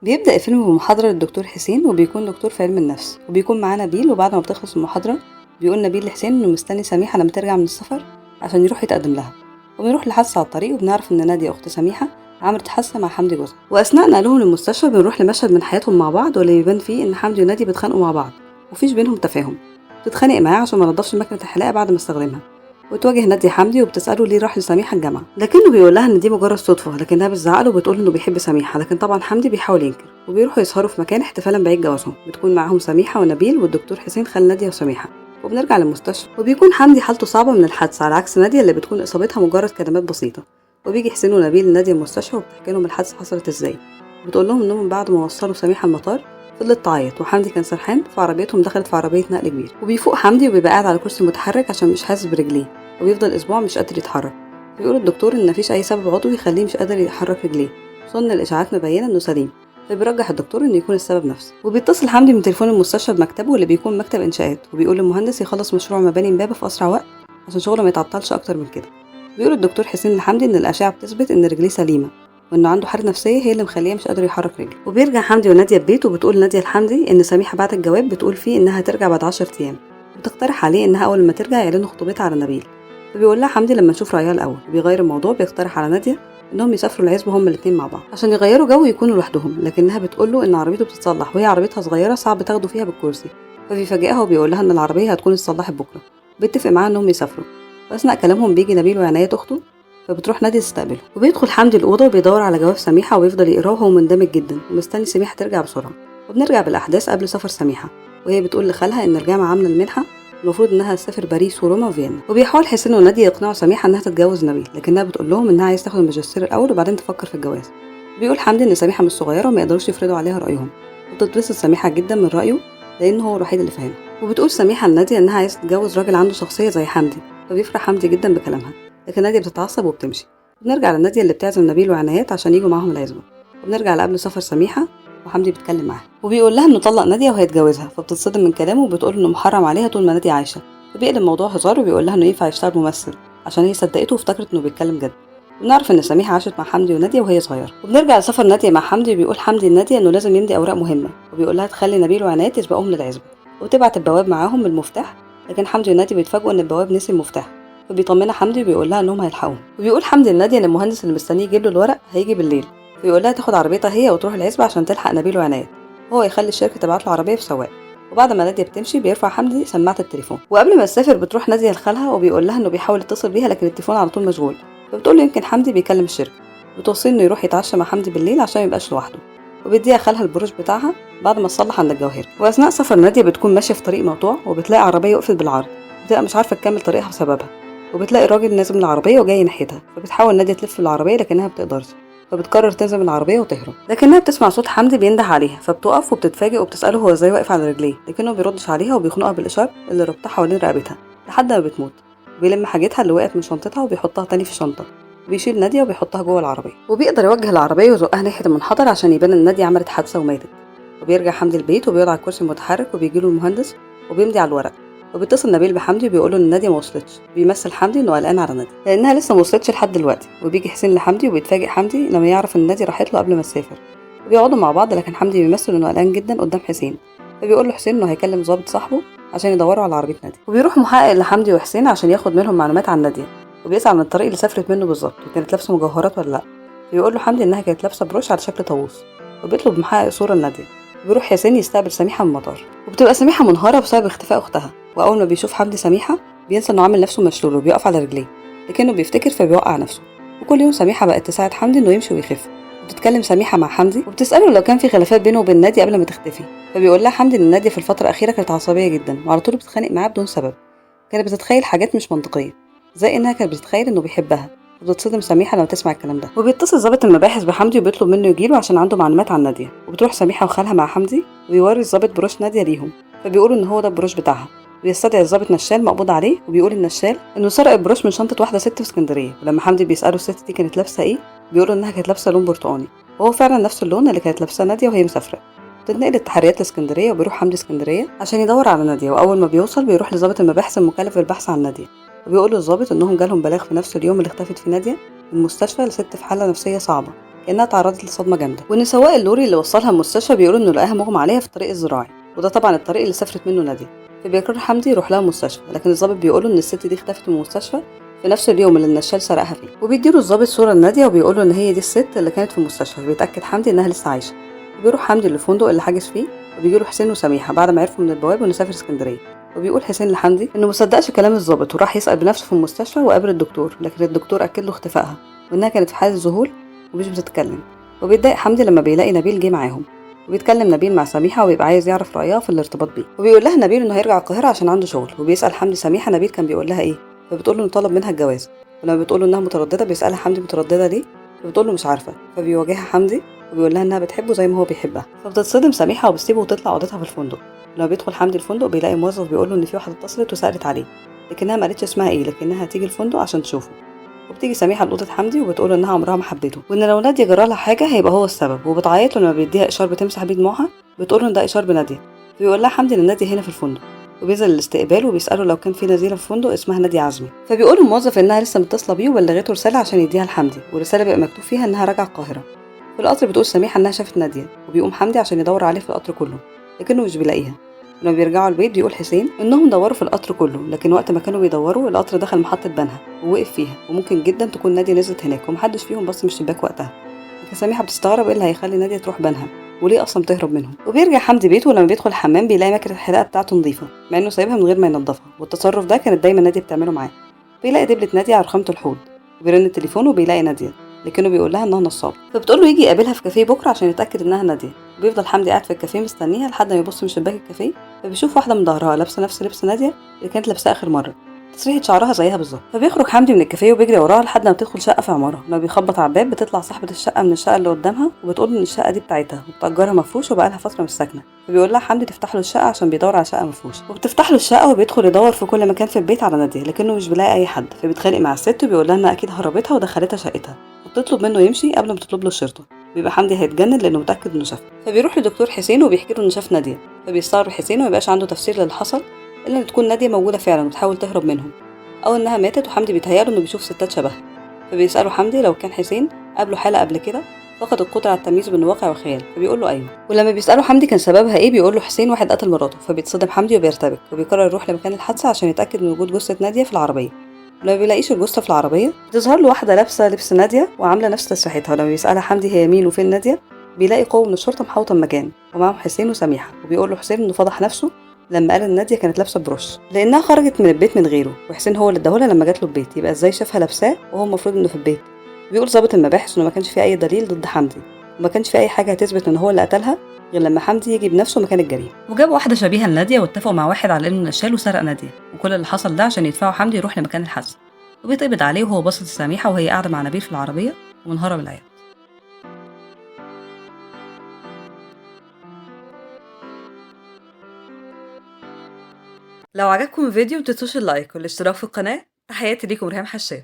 بيبدأ الفيلم بمحاضرة للدكتور حسين، وبيكون دكتور في علم النفس، وبيكون معاه نبيل. وبعد ما بتخلص المحاضرة بيقول نبيل لحسين إنه مستني سميحة لما ترجع من السفر عشان يروح يتقدم لها. وبنروح لحادثة على الطريق، وبنعرف إن نادية أخت سميحة عملت حادثة مع حمدي جوزها. وأثناء نقلهم للمستشفى بنروح لمشهد من حياتهم مع بعض، واللي بيبان فيه إن حمدي ونادية بيتخانقوا مع بعض ومفيش بينهم تفاهم. بتتخانق معاه عشان ما نضفش مكنة الحلاقة بعد ما استخدمها، وتواجه نادية حمدي وبتسأله ليه راح لسميحة الجامعة، لكنه بيقول لها إن دي مجرد صدفة، لكنها بتزعق له وبتقول إنه بيحب سميحة، لكن طبعا حمدي بيحاول ينكر. وبيروحوا يسهروا في مكان احتفالا بعيد جوازهم، بتكون معاهم سميحة ونبيل والدكتور حسين خال نادية وسميحة. وبنرجع للمستشفى، وبيكون حمدي حالته صعبة من الحادثة على عكس نادية اللي بتكون إصابتها مجرد كدمات بسيطة. وبيجي حسين ونبيل لنادية المستشفى وبتحكي لهم الحادثة حصلت إزاي، وبتقول لهم إنهم بعد ما وصلوا سميحة المطار فضلت تعيط، وحمدي كان سرحان فعربيتهم دخلت في عربية نقل كبير. وبيفوق حمدي وبيبقى قاعد على كرسي متحرك عشان مش حاسس برجليه، وبيفضل اسبوع مش قادر يتحرك. بيقول الدكتور ان مفيش اي سبب عضوي يخليه مش قادر يحرك رجليه، خصوصا ان الاشاعات مبينة انه سليم، فبيرجح الدكتور انه يكون السبب نفسي. وبيتصل حمدي من تليفون المستشفى بمكتبه اللي بيكون مكتب انشاءات، وبيقول للمهندس يخلص مشروع مباني امبابه في اسرع وقت عشان شغله ما يتعطلش اكتر من كده. بيقول الدكتور حسين لحمدي ان الاشعة بتثبت ان رجليه سليمة، وانه عنده حاله نفسية هي اللي مخليه مش قادر يحرك رجله. وبيرجع حمدي وناديه البيت، وبتقول ناديه لحمدي ان سميحة بعتت جواب بتقول فيه انها هترجع بعد 10 ايام، وبتقترح عليه انها اول ما ترجع يعلنوا خطوبتها على نبيل. فبيقول لها حمدي لما نشوف رايها الاول. بيغير الموضوع، بيقترح على ناديه انهم يسافروا العزبة هما الاثنين مع بعض عشان يغيروا جو ويكونوا لوحدهم، لكنها بتقول له ان عربيته بتتصلح وهي عربيتها صغيرة صعب تاخده فيها بالكرسي، فبيفاجئها وبيقول لها ان العربية هتكون اتصلحت بكره. بيتفق معاها انهم يسافروا. واثناء كلامهم بيجي نبيل وعناية اخته، فبتروح نادية تستقبله. وبيدخل حمدي الأوضة وبيدور على جواب سميحة وبيفضل يقراه وهو مندمج جدا ومستني سميحة ترجع بسرعة. وبنرجع بالأحداث قبل سفر سميحة، وهي بتقول لخالها إن الجامعة عاملة المنحة المفروض إنها تسافر باريس وروما وفيينا. وبيحاول حسين ونادية يقنعوا سميحة إنها تتجوز نبيل، لكنها بتقول لهم إنها عايزة تاخد الماجستير الأول وبعدين تفكر في الجواز. بيقول حمدي إن سميحة مش صغيرة وما يقدروش يفرضوا عليها رأيهم، وبتتبسط سميحة جدا من رأيه لأنه هو الوحيد اللي فاهمها. وبتقول سميحة لنادية إنها عايزة تتجوز راجل عنده شخصية زي حمدي، فبيفرح حمدي جدا بكلامها، لكن نادية بتتعصب وبتمشي. وبنرجع لنادية اللي بتعزم نبيل وعنايات عشان يجوا معاهم العزبة. وبنرجع لقبل سفر سميحة، وحمدي بيتكلم معاها وبيقول لها انه طلق نادية وهيتجوزها، فبتتصدم من كلامه وبتقول انه محرم عليها طول ما نادية عايشة. فبيقلب الموضوع هزار وبيقول لها انه ينفع يشتغل ممثل عشان هي صدقته وافتكرت انه بيتكلم جد. وبنعرف ان سميحة عاشت مع حمدي ونادية وهي صغيرة. وبنرجع لسفر نادية مع حمدي، وبيقول حمدي لنادية انه لازم يمضي اوراق مهمة، وبيقول لها تخلي نبيل وعنايات يسبقوهم للعزبة، وتبعت البواب معاهم بالمفتاح، لكن حمدي ونادية بيتفاجئوا ان البواب نسي المفتاح، فبيطمنها حمدي وبيقول لها انهم هيلحقوهم. وبيقول حمدي لنادية ان المهندس اللي مستنيه يجيب له الورق هيجي بالليل، ويقول لها تاخد عربيتها هي وتروح العزبة عشان تلحق نبيل وعنايات، وهو يخلي الشركة تبعت له عربية في سواق. وبعد ما نادية بتمشي بيرفع حمدي سماعة التليفون. وقبل ما تسافر بتروح نادية لخالها وبيقول لها انه بيحاول يتصل بيها لكن التليفون على طول مشغول، فبتقول له يمكن حمدي بيكلم الشركة، بتوصيه انه يروح يتعشى مع حمدي بالليل عشان ما يبقاش لوحده. وبيديها خالها البروش بتاعها بعد ما تصلح عند الجوهرة. واثناء سفر نادية بتكون ماشية في طريق مقطوع، وبتلاقي عربية وقفت بالعرض، بتبقى مش عارفة تكمل طريقها بسببها، وبتلاقي راجل نازل من العربية وجاي ناحيتها، فبتحاول نادية تلف العربية لكنها بتقدرش، فبتقرر تنزل من العربية وتهرب، لكنها بتسمع صوت حمدي بينده عليها، فبتقف وبتتفاجئ وبتسأله هو ازاي واقف على رجليه، لكنه ما بيردش عليها وبيخنقها بالإشارة اللي ربطها حوالين رقبتها لحد ما بتموت. بيلم حاجتها اللي وقعت من شنطتها وبيحطها تاني في شنطة، وبيشيل نادية وبيحطها جوه العربية، وبيقدر يوجه العربية ويزقها ناحية المنحدر عشان يبان ان نادية عملت حادثة وماتت. وبيرجع حمدي البيت وبيقعد على الكرسي المتحرك، وبيجيله المهندس وبيمضي على الورق. وبيتصل نبيل بحمدي وبيقول له ان نادية ما وصلتش، بيمثل حمدي انه قلقان على نادية لانها لسه ما وصلتش لحد دلوقتي. وبيجي حسين لحمدي وبيتفاجئ حمدي لما يعرف ان نادية راحت له قبل ما تسافر، وبيقعدوا مع بعض، لكن حمدي بيمثل انه قلقان جدا قدام حسين، فبيقول له حسين انه هيكلم ظابط صاحبه عشان يدوروا على عربية نادية. وبيروح محقق لحمدي وحسين عشان ياخد منهم معلومات عن نادية، وبيسأل عن الطريق اللي سافرت منه بالظبط وكانت لابسه مجوهرات ولا لا، فبيقول له حمدي انها كانت لابسه بروش على شكل طاووس، وبيطلب محقق صوره لنادية. بيروح حسين يستقبل سميحة من المطار، وبتبقى سميحة منهاره بسبب اختفاء اختها. واول ما بيشوف حمدي سميحة بينسى انه عامل نفسه مشلول وبيقف على رجليه، لكنه بيفتكر فبيوقع نفسه. وكل يوم سميحة بقت تساعد حمدي انه يمشي ويخف. وبتتكلم سميحة مع حمدي وبتساله لو كان في خلافات بينه وبين نادية قبل ما تختفي، فبيقول لها حمدي ان نادية في الفترة الاخيرة كانت عصبية جدا وعلى طول بتتخانق معاه بدون سبب، كانت بتتخيل حاجات مش منطقية زي انها كانت بتتخيل انه بيحبها. وبتتصدم سميحة لما تسمع الكلام ده. وبيتصل ضابط المباحث بحمدي وبيطلب منه يجيله عشان عنده معلومات عن نادية. وبتروح سميحة وخالها مع حمدي وبيوري الضابط بروش نادية ليهم، فبيقولوا ان هو ده البروش بتاعها. ويستدعي الضابط نشال مقبوض عليه، وبيقول النشال انه سرق البروش من شنطه واحدة ست في اسكندرية. ولما حمدي بيساله الست دي كانت لابسه ايه، بيقولوا انها كانت لابسه لون برتقاني، وهو فعلا نفس اللون اللي كانت لابساه نادية وهي مسافرة. بتتنقل التحريات لاسكندريه، وبيروح حمدي اسكندرية عشان يدور على نادية. واول ما بيوصل بيروح لضابط المباحث المكلف بالبحث عن نادية، وبيقول للضابط انهم جالهم بلاغ في نفس اليوم اللي اختفت فيه نادية من المستشفى لست في حاله نفسية صعبة، كانها تعرضت لصدمه جامدة، وان سواق اللوري اللي وصلها المستشفى بيقول انه لقاها مغمى عليها في الطريق الزراعي، وده طبعا الطريق اللي سافرت منه ناديه. فبيقرر حمدي يروح لها المستشفى، لكن الضابط بيقول ان الست دي اختفت من المستشفى في نفس اليوم اللي النشال سرقها فيه. وبيديله الضابط صوره لناديه وبيقول له ان هي دي الست اللي كانت في المستشفى. بيتاكد حمدي انها لسه عايشه. وبيروح حمدي للفندق اللي حاجز فيه، وبيجيله حسين وسميحه بعد ما عرفوا من البواب انه سافر اسكندرية. وبيقول حسين لحمدي انه مصدقش كلام الضابط وراح يسال بنفسه في المستشفى وقابل الدكتور، لكن الدكتور اكد له اختفائها وانها كانت في حاله ذهول ومش بتتكلم. وبيتضايق حمدي لما بيلاقي نبيل جه معاهم، وبيتكلم نبيل مع سميحة وبيبقى عايز يعرف رايها في الارتباط بيه. وبيقول لها نبيل انه هيرجع القاهرة عشان عنده شغل. وبيسال حمدي سميحة نبيل كان بيقول لها ايه، فبتقول له انه طلب منها الجواز. ولما بتقول له انها مترددة بيسالها حمدي مترددة ليه، فبتقول له مش عارفه. فبيواجهها حمدي وبيقول لها انها بتحبه زي ما هو بيحبها. فبتتصدم سميحة وبتسيبه وتطلع اوضتها في الفندق. لما بيدخل حمدي الفندق بيلاقي موظف بيقول له ان في واحدة اتصلت وسالت عليه، لكنها ما قالتش اسمها ايه، لكنها هتيجي الفندق عشان تشوفه. وبتيجي سميحة لاوضه حمدي وبتقول انها عمرها ما حبته، وان لو ناديه جرالها حاجة هيبقى هو السبب. وبتعيط لما بيديها اشار بتمسح بيه دموعها، بتقول له ان ده اشار بناديه. فبيقول لها حمدي ان ناديه هنا في الفندق. وبينزل الاستقبال وبيساله لو كان في نزيله في الفندق اسمها ناديه عزمي. فبيقول الموظف انها لسه متصلة بيه وبلغته رسالة عشان يديها لحمدي، والرسالة بيبقى مكتوب فيها انها راجعه القاهرة. في القطر بتقول سميحة انها شافت ناديه، وبيقوم حمدي عشان يدور عليه في القطر كله، لكنه مش بيلاقيها. ولما بيرجعوا البيت بيقول حسين انهم دوروا في القطر كله، لكن وقت ما كانوا بيدوروا القطر دخل محطة بنها ووقف فيها، وممكن جدا تكون ناديه نزلت هناك ومحدش فيهم بص من الشباك وقتها. لكن سميحة بتستغرب ايه اللي هيخلي ناديه تروح بنها وليه اصلا تهرب منهم. وبيرجع حمدي بيته، ولما بيدخل الحمام بيلاقي ماكينة الحلاقة بتاعته نظيفة مع انه سايبها من غير ما ينضفها، والتصرف ده كانت دايما ناديه بتعمله معاه. بيلاقي دبله ناديه على رخامه الحوض، وبيرن التليفون وبيلاقي ناديه، لكنه بيقول لها انها نصابه. فبتقول له يجي يقابلها في كافيه بكره عشان يتاكد انها ناديه. وبيفضل حمدي قاعد في الكافيه مستنيها لحد ما يبص من شباك الكافيه، فبيشوف واحدة من ظهرها لابسه نفس لبس ناديه اللي كانت لابساه اخر مرة، تسريحه شعرها زيها بالظبط. فبيخرج حمدي من الكافيه وبيجري وراها لحد ما بتدخل شقه في عمارة. لما بيخبط على الباب بتطلع صاحبه الشقة من الشقة اللي قدامها، وبتقول ان الشقة دي بتاعتها وبتأجرها مفروش وبقالها فترة مش ساكنة. فبيقول لها حمدي تفتح له الشقة عشان بيدور على شقه مفروش. وبتفتح له الشقة وبيدخل يدور في كل مكان في البيت على ناديه، لكنه مش بيلاقي اي حد. فبيتخانق مع الست وبيقول لها انها اكيد هربتها ودخلتها شقتها، وبتطلب منه يمشي قبل ما تطلب له الشرطة. بيبقى حمدي هيتجنن لانه متاكد انه شافها. فبيروح لدكتور حسين وبيحكي له انه شاف ناديه. فبيستغرب حسين وميبقاش عنده تفسير للي حصل الا ان تكون ناديه موجودة فعلا وبتحاول تهرب منهم، او انها ماتت وحمدي بيتهيأله انه بيشوف ستات شبهها. فبيساله حمدي لو كان حسين قابله حاله قبل كده فقد القدرة على التمييز بين الواقع والخيال، فبيقول له ايوه. ولما بيساله حمدي كان سببها ايه بيقول له حسين واحد قتل مراته. فبيتصدم حمدي وبيرتبك وبيقرر يروح لمكان الحادثة عشان يتاكد من وجود جثة ناديه في العربية. ولما بيلاقيش الجثة في العربية بتظهر له واحدة لابسه لبس ناديه وعامله نفس تسريحتها. ولما بيسالها حمدي هي مين وفين ناديه بيلاقي قوة من الشرطة محاوطه المكان ومعاهم حسين وسميحه. وبيقول له حسين انه فضح نفسه لما قال ان ناديه كانت لابسه بروش لانها خرجت من البيت من غيره، وحسين هو اللي اداهولها لما جات له البيت، يبقى ازاي شافها لابساه وهو المفروض انه في البيت. بيقول ضابط المباحث انه ما كانش فيه اي دليل ضد حمدي وما كانش فيه اي حاجة هتثبت ان هو اللي قتلها غير لما حمدي يجي بنفسه مكان الجريمة. وجاب واحدة شبيهه لناديه واتفقوا مع واحد على انه نشال وسرق ناديه، وكل اللي حصل ده عشان يدفعوا حمدي يروح لمكان الحادثة. وبيتقبض عليه وهو باصص لسميحه وهي قاعدة مع نبيل في العربية ومنهاره بالعياط. لو عجبكم الفيديو متنسوش ال like والاشتراك في القناة. تحياتي ليكم ريهام حشاب.